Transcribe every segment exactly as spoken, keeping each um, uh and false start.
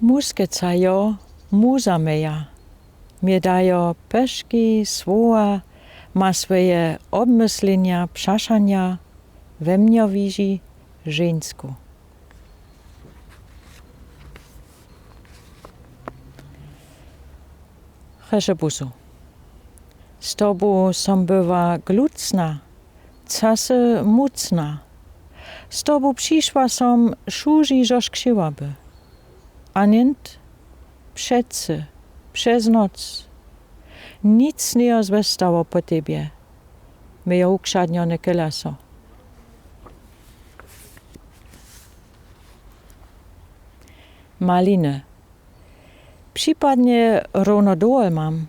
Muske ca jo muza meja. Mie dajo peszki słowa, ma swoje obmyslenja, przeszanja, we mnjo wizi žensko. Cheszebusu. Z tobu som była glucna, casy mucna. Z tobu přiszła som, szużi, żoż chciała by. A nint, przecy, przez noc. Nic nie jo zwystało po tebie. Mie jo ukrzadnione kelaso. Maliny. Připadnie równo dowol mam.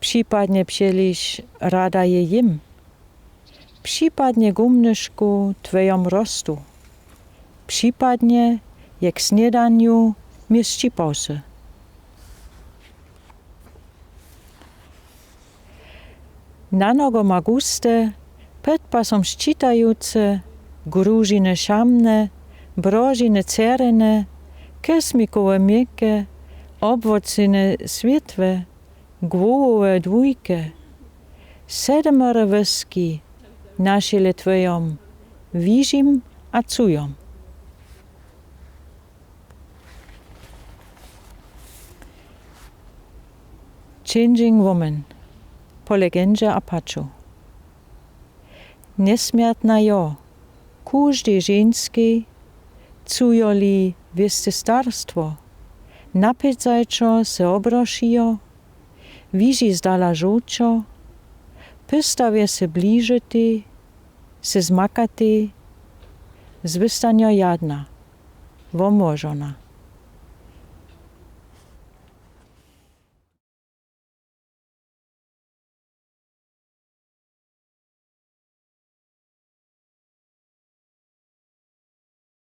Připadnie przeliż rada je jim. Připadnie gumnyszku twojom rostu. Připadnie je k sniedanju mie szczipałsy. Na nogoma guste, ped pasom szczitajuce, grużiny szamne, brożiny cerene, kesmikowe mieke, obwocyny swietłe, głowowe dwójke, sedemoro wyski, naszele twojom, wiżim a cujom. Changing Woman, po legendze Apaczów. Niesmiertna jo, kóżdej ženskej, cujoli wiste starstwo, napytajczo se obroszijo, wiżi zdala żółczo, pystawie se bliżitej, se zmakatej, zwystanio jadna, womłożona.